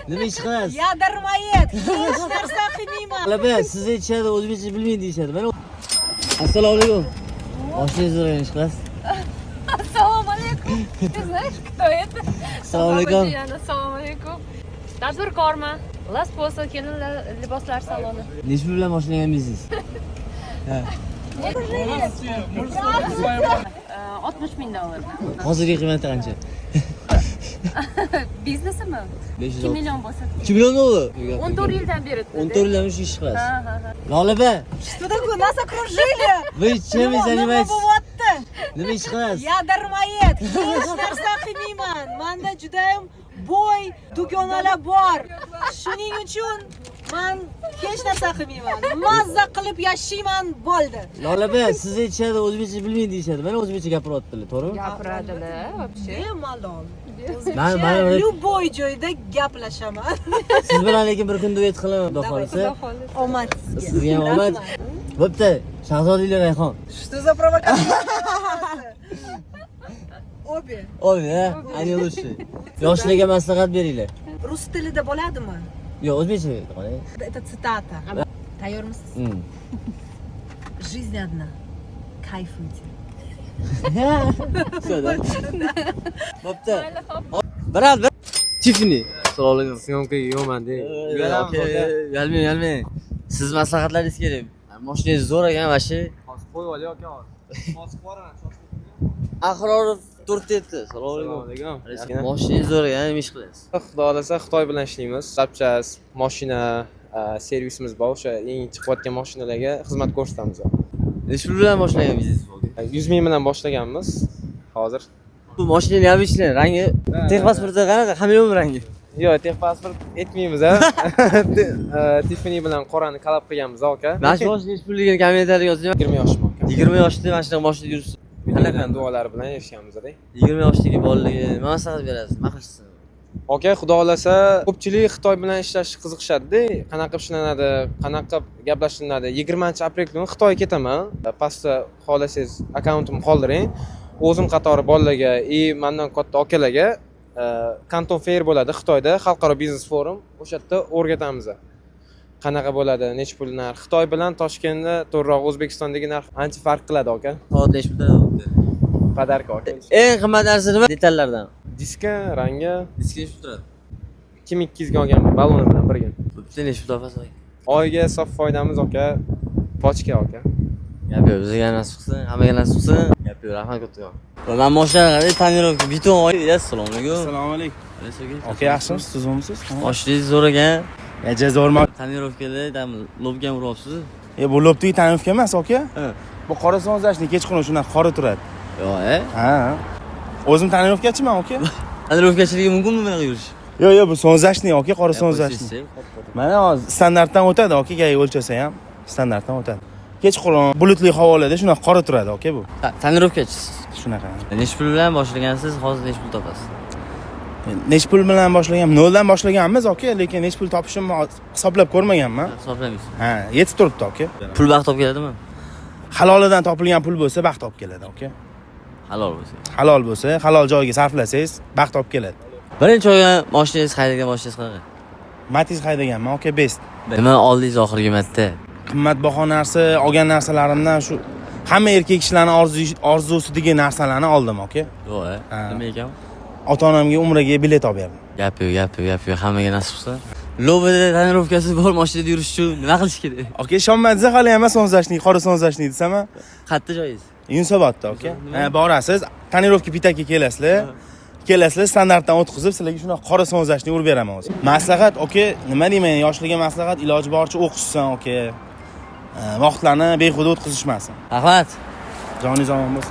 Nima ish qilasiz? Я дармоед. Hech narsa qilmayman. Laba, siz aytishadi, o'zbekcha bilmaydi deyishadi. Mana, assalomu alaykum. Moshinangiz zo'r, ish qilasiz? Assalomu alaykum. Ты знаешь, кто это? Assalomu alaykum. Assalomu alaykum. Tadbirkorman. Lasposa kelinlar liboslar saloni. Necha pul bilan boshlagan biznes? 60 ming dollar. Hozirgi qiymati qancha? Biznesimmi? 500 2 million bo'lsa. 2 million dollar. 14 yildan beri. 14 yildan shu ish qilasiz. Ha. Lolaba, Что такое? Нас окружили. вы чем Nima занимаетесь? bo'lyapti? Nima ish qilasiz? Я дармоед. Hech narsa qilmayman. Manda judayam boy dugonalar bor. Shuning uchun man hech narsa qilmayman. Mazza qilib yashayman, bo'ldi. Lolaba, siz aytishadi, o'zbekcha bilmaydi deyishadi. Mana, o'zbekcha gapiryaptilar, to'g'rimi? Gapiradilar вообще. Bemalol. Man Любой joyda gaplashaman. Siz bilan lekin bir kun duet qilaman, xudo Давай. xohlasa. Omad sizga. Sizga ham omad. Bo'pti, Shahzoda ila Rayhon. Что за провокация? Обе. Oy, ha, они лучшие. Yoshlarga maslahat beringlar. Rus tilida bo'ladimi? Yo'q, o'zbekcha qo'ying. Это цитата. Tayyormisiz? Жизнь одна. Кайфуйте. Всё, да? Bo'pti. Брат, bir Tiffany. Assalomu alaykum. Съёмка ga yo'qman de. Uyalmang, uyalmang. Siz maslahatlaringiz kerak. Mashinangiz zo'r ekan, vashi. Hozir qo'yib ol yoki hozir. Hozir boraman. Ahrorov to'rt yetti. Assalomu Assalomu alaykum. alaykum. Mashinangiz zo'r ekan, nima ish qilasiz? Xudo xohlasa, Xitoy bilan ishlaymiz. Запчасть, mashina, servisimiz bor. O'sha eng chiqayotgan mashinalarga xizmat ko'rsatamiz. Necha pul bilan boshlagan biznes bu? 100 ming bilan boshlaganmiz. Hozir. Bu mashina необычный, rangi техпаспорт da qanaqa? Хамелеон rangi. Yo'q, техпаспорт aytmaymiz a. Tiffany bilan qorani collab qilganmiz, aka. Mana shu mashina necha pulligini kommentariyga yozing. 20 yoshim, aka. 20 yoshda mana shunaqa mashinada yuribsiz. Qanaqa duolari bilan erishganmiz. 20 yoshdagi bolalarga nima maslahat berasiz? Nima qilishsin? Aka, xudo xohlasa, ko'pchilik Xitoy bilan ishlashga qiziqishadi-da. Qanaqa qilib ishlanadi, qanaqa qilib gaplashiladi. 20-aprel kuni Xitoyga ketaman. Pastda xohlasangiz akkauntimni qoldiring. O'zim qatori bolalarga и mandan katta akalarga Kanton Fair bo'ladi Xitoyda, xalqaro biznes forum. O'sha yerda o'rgatamiz. Qanaqa bo'ladi, necha pul narx. Xitoy bilan Toshkentda, to'g'rirog'i O'zbekistondagi narx ancha farq qiladi, aka. Soat necha puldan? Подарка, aka. Eng qimmat narsa nima? Detallardan. Diska, rangi. Diska necha pul turadi? 2200 ga olganman baloni bilan birga. Bitta necha pul topasiz? Oyiga sof foydamiz, aka, pochka, aka. Gap yo'q, bizga nasib qilsin, hammaga nasib qilsin. Gap yo'q, rahmat kattakon. Man mashina тонировка beton oy. Assalomu alaykum. Assalomu alaykum. Aka, yaxshimisiz, tuzukmisiz? Moshinangiz zo'r ekan. Ya, zo'rmi? Тонировка da там лоб ga ham uryapsiz. E, bu лоб dagi тонировка emas, aka. Ha. Bu qora солнцезащитный, kechqurun shunaqa qora turadi. Yo'q, e? Ha. O'zim тонировка chiman, aka. Тонировка chiligi mumkinmi bunaqa yurish? Yo'q, bu солнцезащитный, aka, qora солнцезащитный. Mana hozir standartdan o'tadi, aka, ГАИ o'lchasa ham standartdan o'tadi. Kechqurun bulutli havolarda shunaqa qora turadi, aka, bu. Тонировка chisiz. Shunaqa. Necha pul bilan boshlagansiz, hozir necha pul topasiz? Necha pul bilan boshlagan? Noldan boshlaganmiz, aka, lekin necha pul topishimni hisoblab ko'rmaganman. Hisoblamaysiz. Ha, yetib turibdi, aka. Pul baxt olib keladimi? Halolidan topilgan pul bo'lsa, baxt olib keladi, aka. Halol bo'lsa. Halol bo'lsa, halol joyga sarflasangiz, baxt olib keladi. Birinchi olgan mashinangiz, haydagan mashinangiz qanaqa? Matiz haydaganman, aka, Best. Nima oldingiz oxirgi marta? Qimmatbaho narsa olgan narsalarimdan shu hamma erkak kishilarni orzusidagi narsalarni oldim, aka. Yo'q, e? Ha. Nima ekan? Ota onamga umraga bilet olib berdim. Gap yo'q, gap yo'q, gap yo'q. Hammaga nasib qilsin. Лоб ida тонировка si bor mashinada yurish uchun nima qilish kerak? Aka, ishonmadingiz hali ham, солнцезащитный, qora солнцезащитный desam. Qayerda joyingiz? Yunusobodda, aka. Nima? Ha, borasiz, тонировка pitakka kelasizlar. Kelasizlar, standartdan o'tkazib, sizlarga shunaqa qora солнцезащитный urib beraman o'zi. Maslahat, aka, nima deyman, yoshlarga maslahat, iloji boricha o'qishsin, aka. Vaqtlarni behuda o'tkazishmasin. Rahmat. Joningiz omon bo'lsin.